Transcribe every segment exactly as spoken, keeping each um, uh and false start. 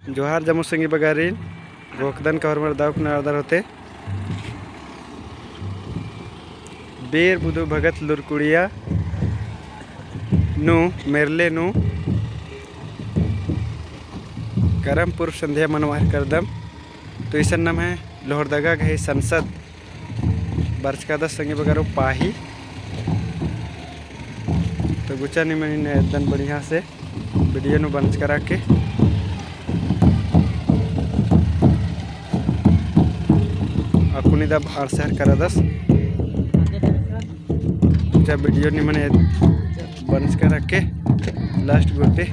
जोहार जम्मो संगी बगारिन, गोकदन का होरमर दव कुना आदर होते। बीर बुधु भगत लुरकुड़िया नू मेरले नू करम पूर्व संध्या मनवार करदम। तो इसन नम्है लोहरदगा गही संसद बरचकादस संगी बगरो पाही। तो गुचा निमन इन्ना एदन बढ़िया से video नू बंचका रअके। अक्कुन इदा अंड़सर करदस। गुचा video निमन एद बंचका रअके last गोटे।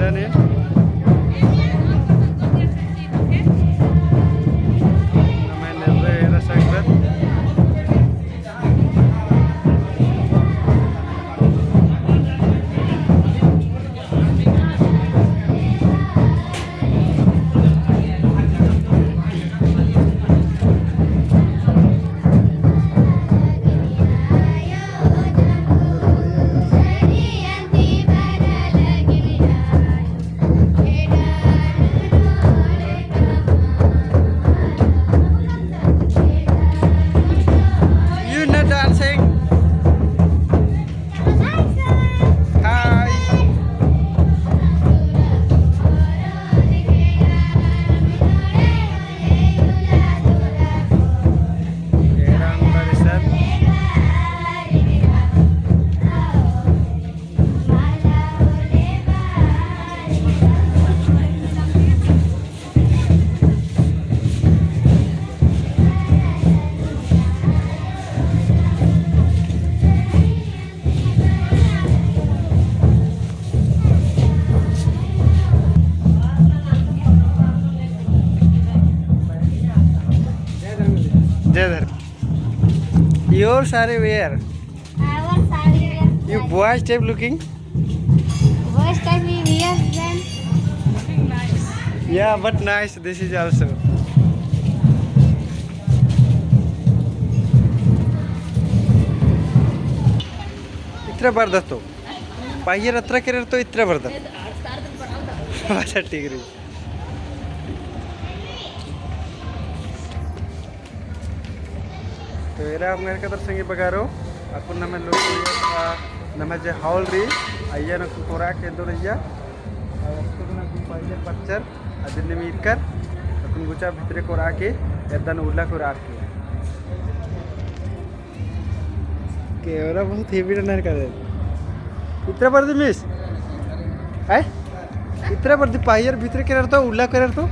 नम्है नेर्रे एरा संगत। You not dancing? Hi. जय धर्म। Your sari wear. Our sari wear. You boys type looking. Boys type we wear them. Looking nice. Yeah, but nice. This is also. इतरा बरदत तो। पाहियर अतरा केरर तो इतरा बरदत। अच्छा, ठीक रई। तो एरा अक्कुन एरकदर संगी बगारो, अक्कुन नम्है लोग, आ, नम्है जे hall रई, अइय्या नू अक्कुन कोरआ के एदोन अइय्या, आ, अक्कुन अक्कुन पाहियर परचर, अदिन नीम ईरकर, अक्कुन गुचा भितरे कोरआ के, एदन उल्ला कोरआ के। Camera बहुत heavy रअनर का रे। इतरा बरदी miss? हैं? इतरा बरदी पाहियर भितरे केरर तो, उल्ला केरर तो?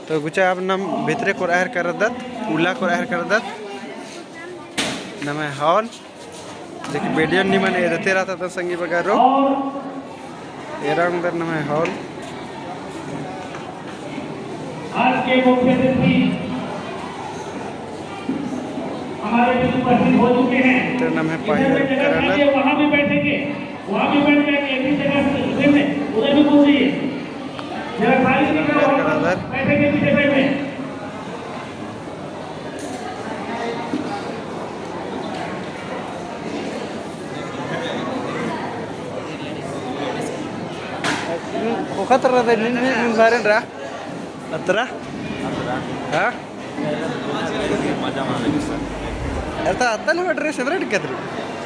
तो गुचा अब नम भितरे कोरआ हेलरदत, उल्ला कोरआ हेलरदत, नम्है hall, जे कि video निमन एदते रहता तो संगी बगारो, एरा ओंगदर नम्है hall। आज के मुख्य अतिथि हमारे बीच उपस्थित हो चुके हैं। तो नम्है जिधर पाहियर में जगह करलर। खाली है, वहाँ भी बैठेंगे। वहाँ भी बैठ जाएंगे, एक ही जगह से, उधर में, उधर भी घूम लीजिए। जरा खाली सीट है, वहाँ पर बैठेंगे पीछे side में। ख़ोख़ा तरा दे, नीन, नीन, नीन बारेन रा। अतरा? अतरा? हाँ? मजा मना लगे सर। अरे तो अत्ता लोग dress एवरेट कतरी?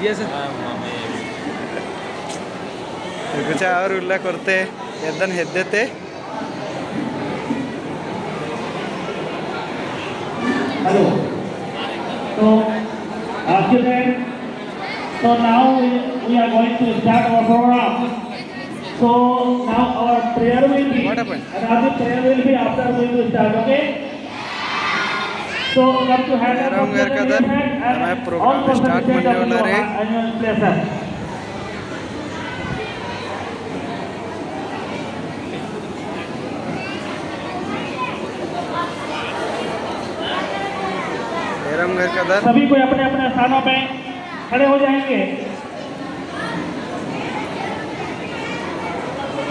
Yes sir। हाँ, मामे। तो गुचा और उल्ला कोरते, एदन हेद्दे ते। Hello। तो आज के दिन, so now we, we are going to start our program। So now our prayer will be, what happened? And our prayer will be after we will start, okay? So, come to hand up, एरा ओंगदर कदर, नम्है program start मन्ने वाला रई। एरा ओंगदर कदर। सभी कोई अपने अपने स्थानों पे खड़े हो जाएंगे।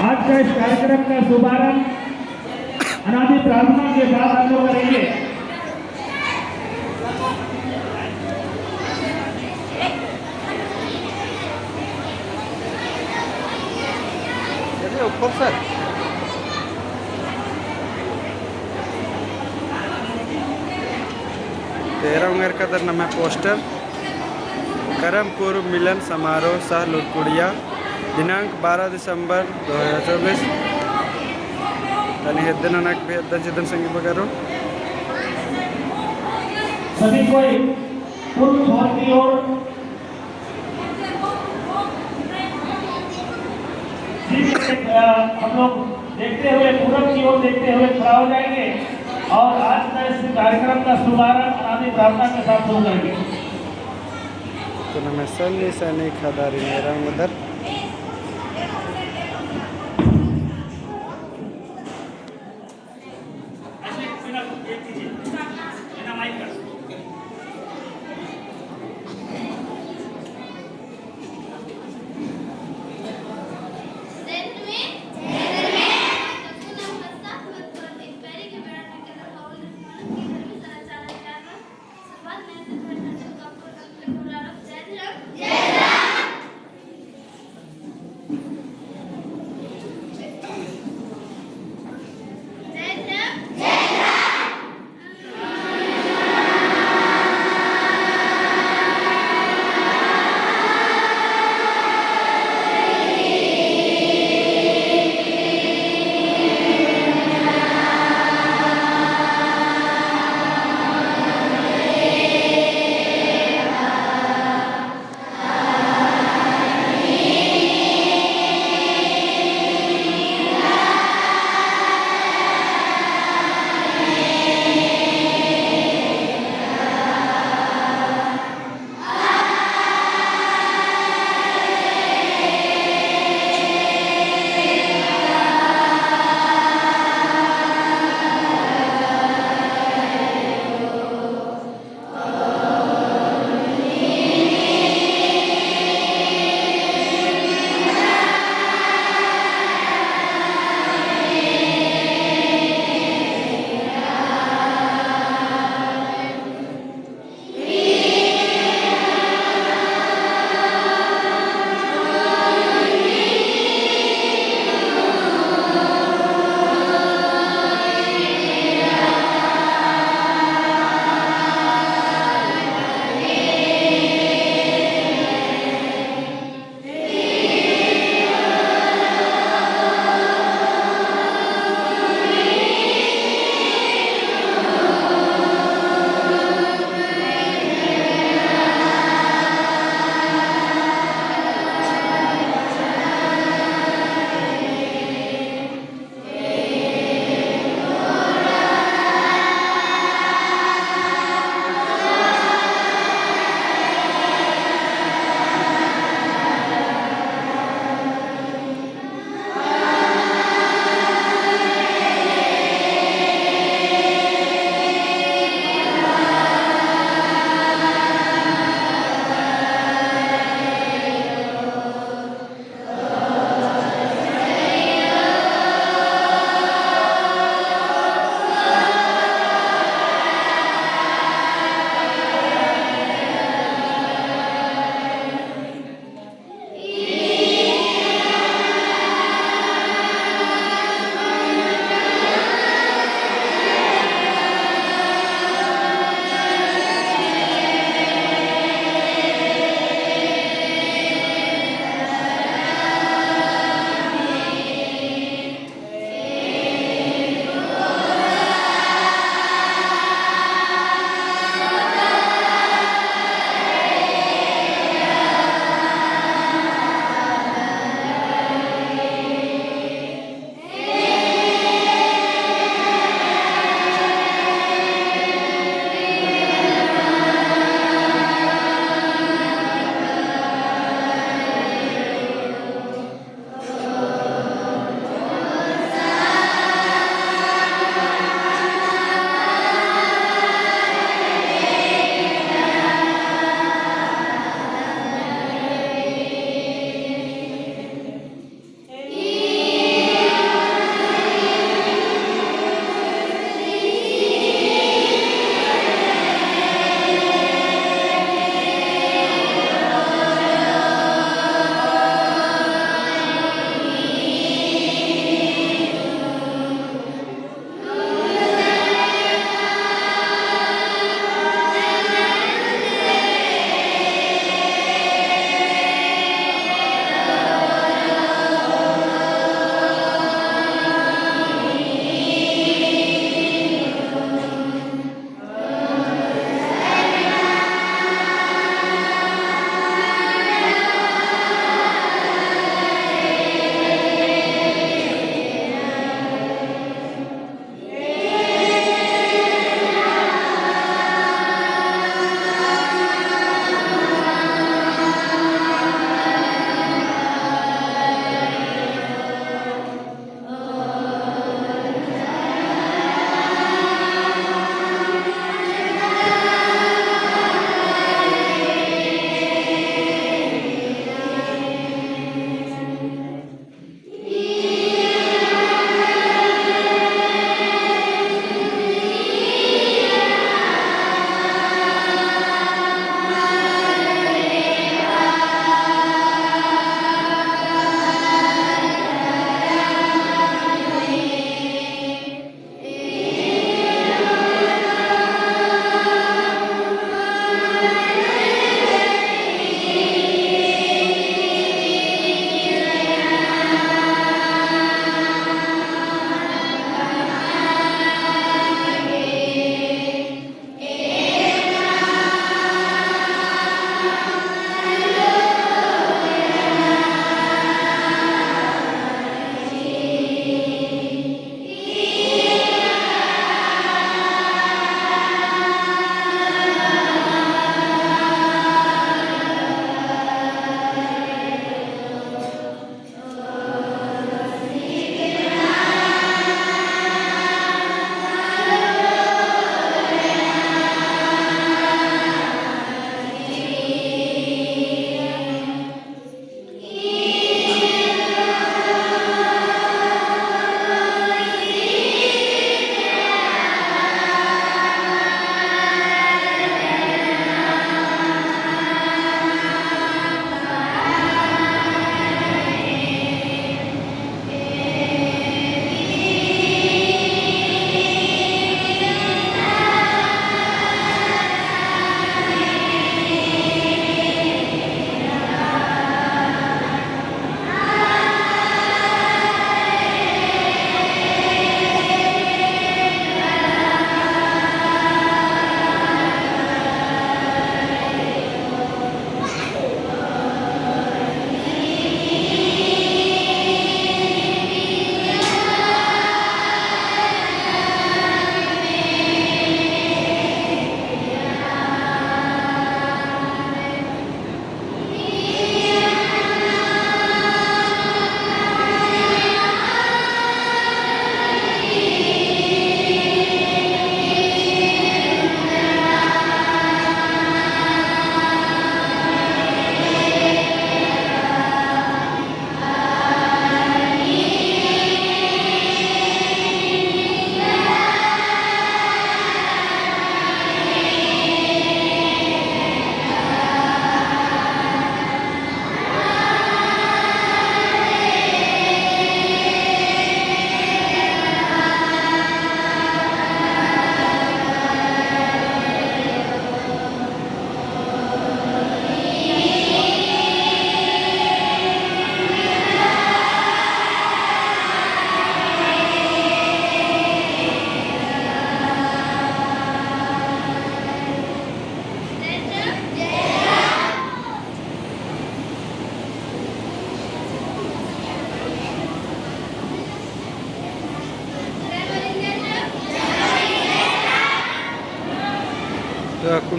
आज का इस कार्यक्रम का शुभारंभ अनादि प्रार्थना के बाद हम लोग करेंगे। चलिए ऊपर सर। एरा ओंगदर कदर नम्है poster। करमपुर मिलन समारोह सह लुरकुड़िया, दिनांक बारह दिसंबर दो हज़ार चउबीस। तनी हेद्दे ननक भी हेद्दन चिद्दन संगी बगरो। सभी कोई पूर्व छोर की ओर, अ, हम लोग देखते हुए, पूरब की ओर देखते हुए खड़ा हो जाएंगे और आज का इस कार्यक्रम का शुभारंभ अनादि प्रार्थना के साथ शुरू करेंगे। तो नम्है सन्नी सैनिक खदारी नेरंग उधर।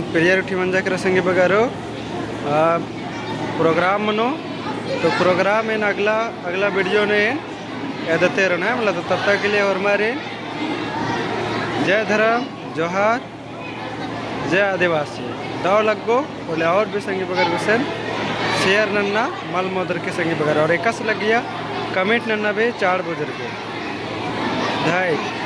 पेरियार उठी मंजा केरा संगी बगरो, आ, program मनो, तो program एन अगला, अगला video नू एन एदते रअना है, मतलब, तो तब तक के लिए ओर्मारिन जय धर्म, जोहार, जय आदिवासी। दव लग्गो होले और भी संगी बगर गुसन share नन्ना मल मोदर के संगी बगर, और एकासे लग्गिया comment नन्ना भी चाड़ बुजुर्ग। धाई।